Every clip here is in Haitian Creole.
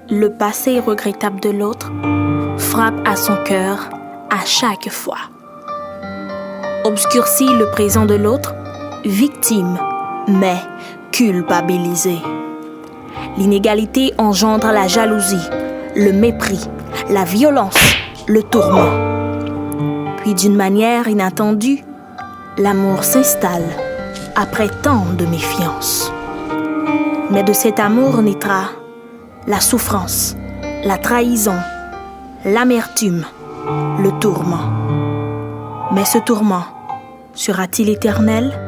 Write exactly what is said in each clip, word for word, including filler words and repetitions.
Le passé regrettable de l'autre frappe à son cœur à chaque fois. Obscurcit le présent de l'autre, victime, mais culpabilisée. L'inégalité engendre la jalousie, le mépris, la violence, le tourment. Puis d'une manière inattendue, l'amour s'installe après tant de méfiance. Mais de cet amour naîtra la souffrance, la trahison, l'amertume, le tourment. Mais ce tourment sera-t-il éternel ?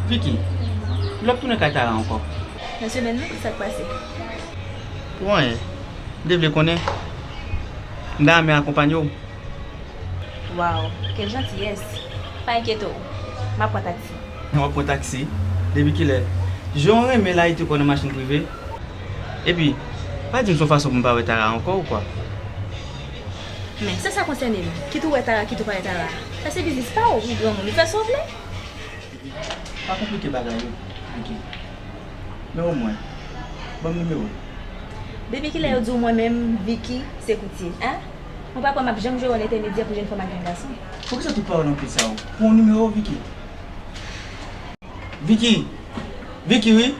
Vicky, lè w ap tounen kay Tara ankò? Nan semèn nan, sa k pase? Pou anyen. M te vle konnen. M ta renmen akonpanye w. Waw, quelle gentillesse! Pa enkyete w, m ap pran taksi. W ap pran taksi? Depi kilè? Jan w renmen layite kò w nan machin prive? Epi, pa di m se yon fason pou m pa wè Tara ankò ou kwa? Men, sa sa konsène m? Kit ou wè Tara, kit ou pa wè Tara. Sa se biznis pa w, ou granmoun, ou fè sa w vle. Pa konplike bagay yo, Vicky. Men omwen, ban m nimewo w. Depi kilè yo di w mwen menm, Vicky, se koutye, en? Mwen pa kwè m ap janm jwe wòl entèmedyè pou jèn fanm ak jèn gason. Poukisa tout pawòl anpil sa yo? Pran yon nimewo, Vicky. Vicky! Vicky, wi!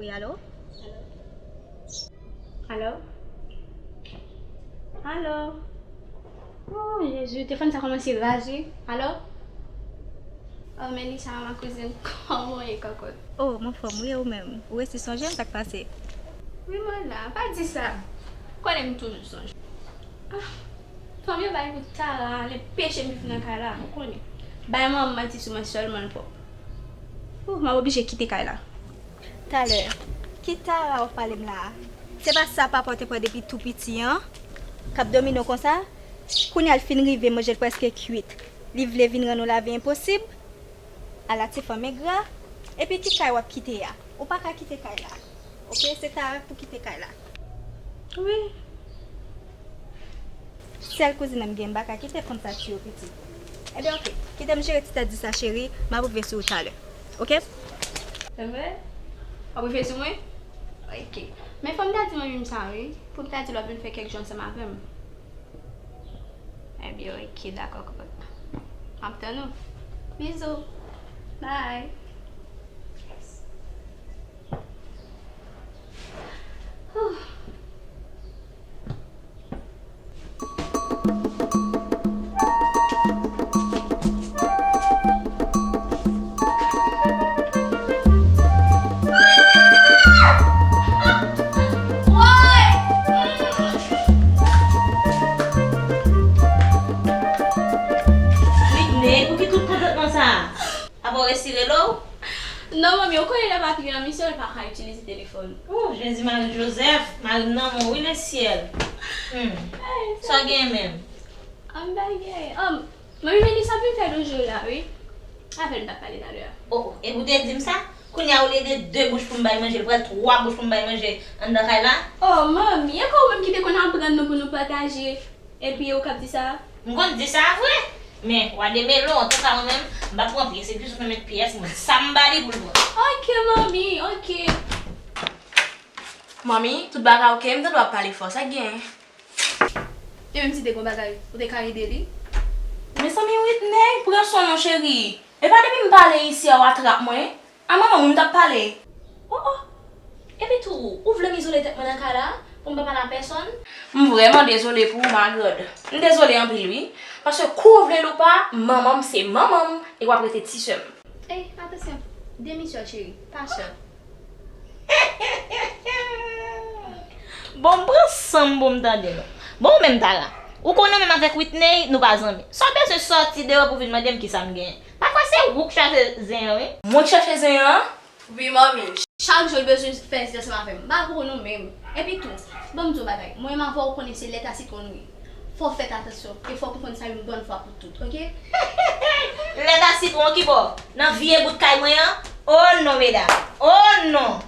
Wi, alo? Alo? Alo? Oh, Jezi, telefòn sa kòmanse raz, wi. Alo? Oh, Melissa, ma kouzin, kòman w ye, kòkòt? Oh, m anfòm, wi, e ou menm? Ou resi sonje m, sa k pase? Wi, mwen la, pa di sa. Konnen m toujou sonje. Ah, fanm yo bay pou Tara, li peche m viv nan kay la, ou konnen. Bay manman manti sou mwen sèlman l pwòp. Oh, m ap oblije kite kay la. Talè, ki Tara w ap pale m la a? Se pa sa papa w te pran depi tou piti an? K ap domine w konsa? Kounye a l fin rive, manje l prèske kwit. Li vle vin rann ou lavi enposib? Ala ti fanm engra. Epi ki kay w ap kite a? Ou pa ka kite kay la. Oke, se Tara k pou kite kay la. Wi. Sèl kouzin nan m gen, m pa ka kite fanm sa tiye w piti. Ebyen, oke. Kite m jere ti tèt di sa, cheri. M ap rive sou ou talè. Oke? Se vre? W ap rive sou mwen? Oke. Men fò m ta di manmi m sa, wi. Pou m ta di l w ap vin fè kèk jou ansanm avè m. Ebyen, oke, dakò, kòkòt. M ap tann ou. Bizou. Bye. Whew. Lidne, pou ki tout kontantman sa a? Apa w resi rele w? Non, manmi, ou konnen lè papi gen anbisyon, li pa ka itilize telefòn. Oh, Jezi, Mari Jozèf, mari m nan men w wi, lesyèl. Hmm. Sa w gen menm? An bagay. An, Manmi, Melissa vin fè dojo la, wi. Avè l m t ap pale talè a. Oh, oh, epi w te di m sa? Kounye a, olye de de bouch pou m bay manje, l pral twa bouch pou m bay manje anndan kay la? Oh, manmi, e pa ou menm ki te konn aprann nou pou nou pataje, epi ou k ap di sa? M konn di sa vre, men w a demele w, antouka mwen menm, m pa pran pyès, epi sou nan met pyès mwen, sa m ba li pou l pran. Ok, manmi, ok. Manmi, tout bagay ok, m tande w ap pale fò, sa k gen? E menm si te gon bagay, ou te ka ede li? Mezanmi, Whitney, pran swen non, cheri. E pa depi m pale isi a w atrap mwen. A manman mwen m t ap pale. Oh, oh. Epi tou, ou vle m izole tèt mwen nan kay la pou m pa pale a pèsòn? M vrèman dezole pou ou, Margaret. M dezole anpil, wi. Paske kou w vle l ou pa, manman m se manman m e w ap rete ti sè m. Ey, atansyon. Demisyon, cheri. Pa sè. Bon, m pran san m pou m tande non. Bon, ou menm, Tara, ou konnen w menm avèk Whitney, nou pa zanmi. Sa w bezwen sòti deyò pou vin mande m kisa m genyen? Pafwa se ou k chache zen an, wi. Mwen k chache zen an? Wi, manmi. Chak jou l bezwen fè zen ansanm avè m. M pa konn ou menm. Epi tou, ban m di w bagay. Mwen menm avè w konnen se lèt a sitwon nou ye. Fò w fè atansyon e fò w konprann sa yon bòn fwa pou tout, ok? Lèt a sitwon ki bò? Nan vye bout kay mwen an? O non, medam! O non!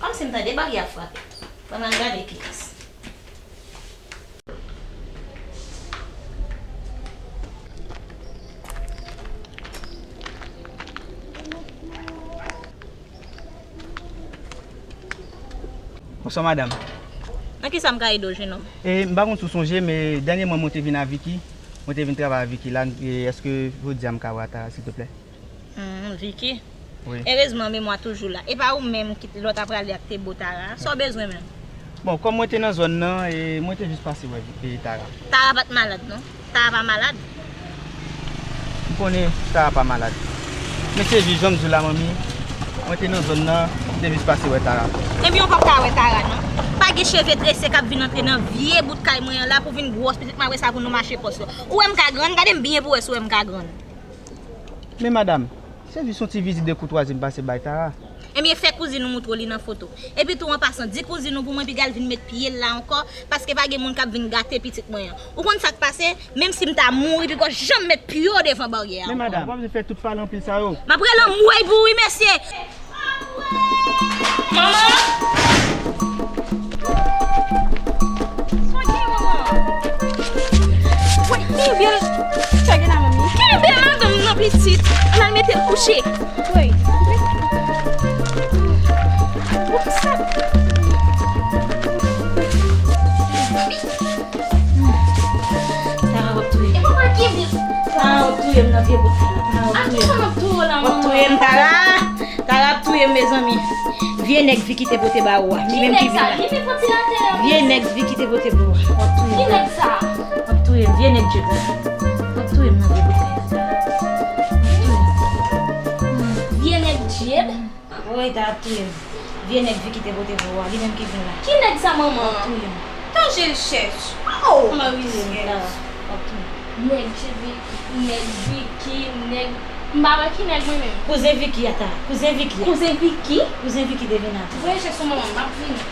Kòmsi m tande baryè ap frape. Ban m al gade kilès. Bonswa, madanm. Nan kisa m ka ede w, jenòm? E, m pa konn si w sonje, men dènyèman mwen te vin a Vicky, mwen te vin travay a Vicky la, e èske jodi a m ka wè Tara, silteplè? Hmm, Vicky? Wi. Erezman, memwa toujou la. E pa ou menm ki lè w t ap prale ak Tebo, Tara? Sa w bezwen menm? Bon, kòm mwen te nan zòn nan, e mwen te jis pase wè, e, Tara. Tara pa t malad, non. Tara pa malad? M konnen Tara pa malad. Men se jis jan m di w la, manmi. Mwen te nan zòn nan, m te jis pase wè Tara. Ebyen, ou p ap ka wè Tara, non. Pa gen cheve trese k ap vin antre nan vye bout kay mwen an la pou vin gwòs pitit mwen, apre sa pou nou mache pòs yo. Ou wè m ka grann? Gade m byen pou w wè si w wè m ka grann. Men madanm, se jis yon ti vizit de koutwazi m pase bay Tara. Ebyen, fè kouzin ou moutre w li nan foto. Epi tou, an pasan, di kouzin ou pou mwen piga l vin met pye l la ankò, paske pa gen moun k ap vin gate pitit mwen an. Ou konn sa k pase? Menm si m ta mouri, piga w janm met pye w devan baryè a ankò. Men madanm, ou pa bezwen fè tout pale anpil sa yo. M ap rele anmwey pou ou wi, mesye! Manman! Sa w gen, manman? Woy, kenbe l. Sa w gen la, manmi? Kenbe madanm nan, pitit. Ann al mete l kouche. Woy. Poukisa? Tara, w ap touye m. E papa, kenbe l. Tara, w ap touye m nan vye bout sa la. Tara, w ap touye m. A kisa m ap touye w la, manman? W ap touye m, Tara. Tara ap touye m, mezanmi. Vye nèg Vicky te pote ba ou a, li menm ki vin la. Ki nèg sa? Li menm vantilatè a. Vye nèg Vicky te pote ba ou a. W ap touye m. Ki nèg sa? W ap touye m, vye nèg Jade la. W ap touye m nan vye bout sa. W ap touye m. Vye nèg Jade? Woy, Tara ap touye m. Vye nèg Vicky te pote ba ou a, li menm ki vin la. Ki nèg sa, manman? W ap touye m. Tande l chèch. Oh! Mari nèg la. W ap touye m. Nèg Jade, nèg Vicky, nèg, m pa wè ki nèg mwen menm. Kouzen Vicky a, Tara. Kouzen Vicky a. Kouzen Vicky? Kouzen Vicky te vin la. Voye je sou manman m, m ap vini.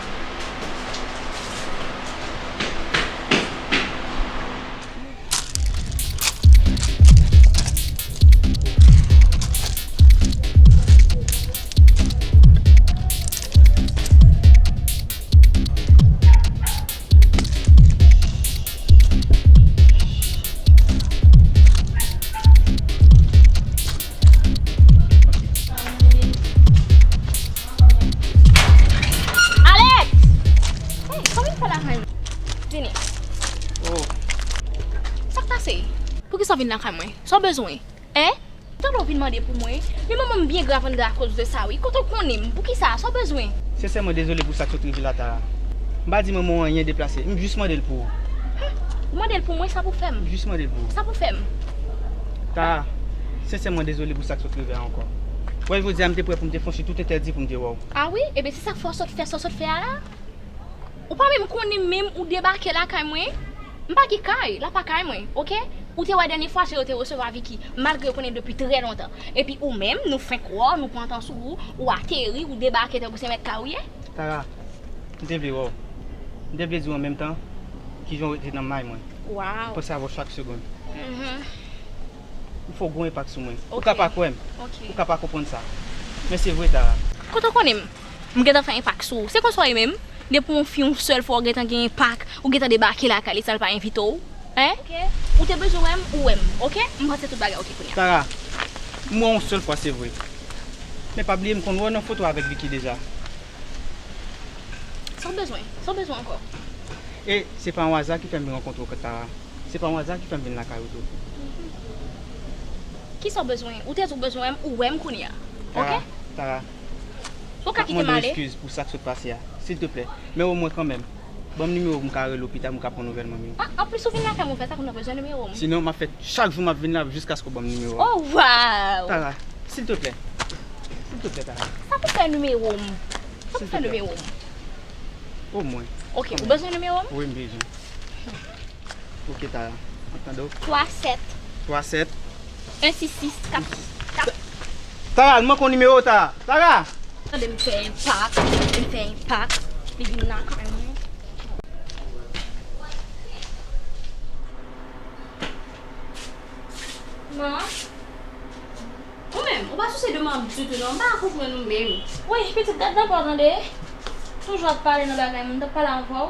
Alex! Hey, sa w vin fè lakay mwen? Vini. Oh. Sa k pase? Poukisa w vin lakay mwen? Sa w bezwen? Hein? Tande w vin mande pou mwen. Men manman m byen grav anndan akoz de sa wi. Kote w konnen m? Poukisa? Sa w bezwen? Sensèman dezole pou sa k sot rive la, Tara. M pa di manman w anyen deplase. M jis mande l pou ou. Ou mande l pou mwen, sa pou fè m? M jis mande l pou ou. Sa pou fè m? Tara, sensèman dezole pou sa k sot rive a ankò. Wè, jodi a m te prè pou m te franchi tout entèdi pou m te wè w. A wi? Ebyen se sa k fè w sot fè sa w sot fè a la? Ou pa menm konnen menm ou debake lakay mwen? M pa gen kay, la pa kay mwen, oke? Ou te wè dènye fwa se yo te resevwa Vicky, malgre yo konnen depi trè lontan. Epi ou menm, nou fenk wè w, nou pran tan sou ou, ou ateri, ou debake tankou se mèt kay ou ye. Tara, m te vle wè w. M te vle di w an menm tan kijan w rete nan may mwen. Waw. M panse avè w chak segonn. Mhm. Ou fè w gon enpak sou mwen. Ou ka pa kwè m. Ou ka pa konprann sa. Men se vre, Tara. Kote w konnen m? M gentan fè enpak sou ou. Se konsa w ye menm? Depi yon fi yon sèl fwa w gentan gen enpak, ou gentan debake lakay li san l pa envite w. Hein? Ou te bezwen wè m, ou wè m, oke? M panse tout bagay oke kounye a. Tara, m wè w yon sèl fwa, se vre. Men pa bliye m konn wè w nan foto avèk Vicky deja. Sa w bezwen? Sa w bezwen ankò? E se pa yon aza ki fè m rankontre w, Tara. Se pa yon aza ki fè m vin lakay ou tou. Kisa w bezwen? Ou te di w bezwen wè m, ou wè m kounye a. Oke? Tara, Tara. Ou ka kite m ale? M ap mande w eskiz pou sa k sot pase a. Silteplè, men wè mwen kanmenm. Ban m nimewo w pou m ka rele w pita pou m ka pran nouvèl manmi w. Ah, anplis ou vin lakay mwen, ou fè sa, kounye a w bezwen nimewo m. Sinon, m ap fè chak jou m ap vin la jiskaske w ban m nimewo a. Oh, waw! Tara, silteplè. Silteplè, Tara. Sa pou fè nimewo m? Sa pou fè nimewo m? Silteplè. O mwen. Oke, ou bezwen nimewo m? Wi, m bezwen. Oke, Tara. M ap tande w. Twa sèt. Twa sèt. En sis sis kat kat. Tara, m manke w nimewo, Tara. Tara! Tande m fè enpak, m fè enpak. Li vin lakay mwen. Man. Ou menm, ou pa souse de manm ditou non, m pa konprann ou menm. Wi, pitit, gad nan pa w tande. Toujou ap pale nan bagay moun, t ap pale avè w.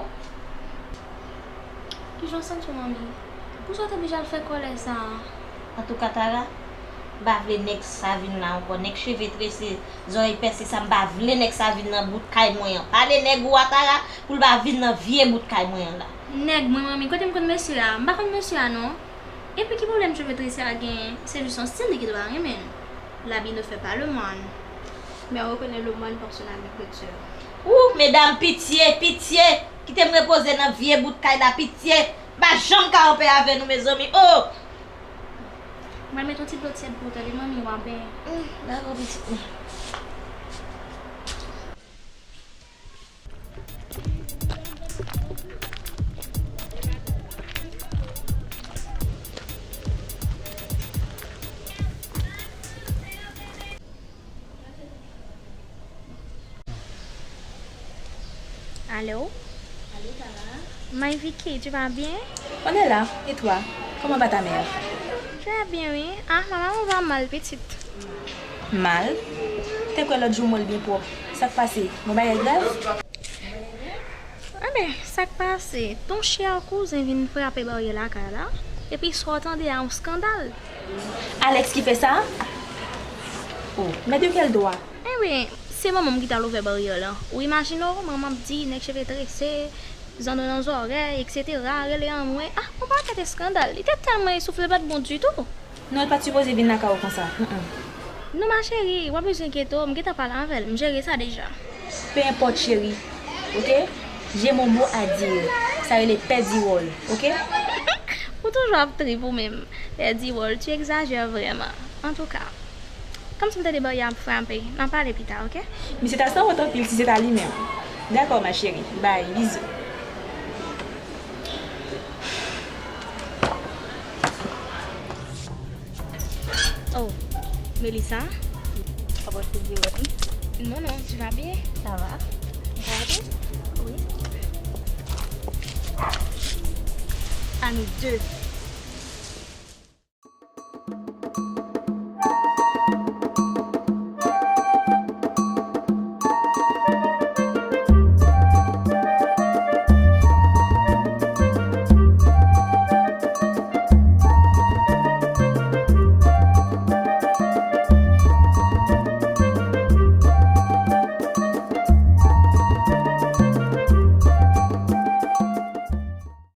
Kijan w santi w, manmi? Poukisa w te oblije al fè kòlè sa a? Antouka, Tara, m pa vle nèg sa vin la ankò. Nèg cheve trese, zòrèy pèse sa, m pa vle nèg sa vin nan bout kay mwen an. Pale nèg ou a, Tara, pou l pa vin nan vye bout kay mwen an la. Nèg mwen, manmi, kote m konn mesye a? M pa konn mesye a non. Epi ki pwoblèm cheve trese a genyen? Se jis yon stil li gen dwa renmen l. L'habit ne fait pas le moine. Mais on reconnaît le moine par son habit de cœur. Ou, medam, pitye, pitye! Kite m repoze nan vye bout kay la, pitye! M pa janm ka anpè avè nou, mezanmi. Oh! Mwen met yon ti dlo tyèd pou ou tande, manmi, w ap benyen. Hmm, dakò, pitit mwen. Allô? Allô, Tara? My Vicky, tu vas bien? On est là. Et toi? Comment va ta mère? Très bien, oui. Ah, maman va mal, petite. Mal? Te kwè lòt jou mwen l byen pwòp. Sa k pase? Gon bagay grav? Enben, sa k pase? Ton chè kouzen vin frape baryè lakay la, epi sa w tande a yon skandal. Alex ki fè sa? Oh, mais de quel droit? Enben, se manman m ki t al ouvè baryè lan. Ou imajine w, manman m ap di nèg cheve trese, zanno nan zòrèy, etsetera, rele anmwe. Ah, yon pakèt eskandal. Li te tèlman esoufle, l pa t bon ditou. Non, l pa t sipoze vin lakay ou konsa. Mm, mm. Non, ma chérie, w pa bezwen enkyete w, m gentan pale avè l, m jere sa deja. Peu importe, chérie. Oke? J'ai mon mot à dire. Sa rele pèdi wòl. Oke? Ou toujou ap trip ou menm. Pèdi wòl, tu exagères vraiment. Antouka, kòmsi m tande baryè ap frape, n a pale pita, oke? Misye ta sanwont anpil si se ta li menm. Dakò, ma chérie. Bye, bizou. Oh, Melissa? Papa, tu dis oui. Non, non, tu vas bien? Ça va? Ça va bien? Oui. À nous deux.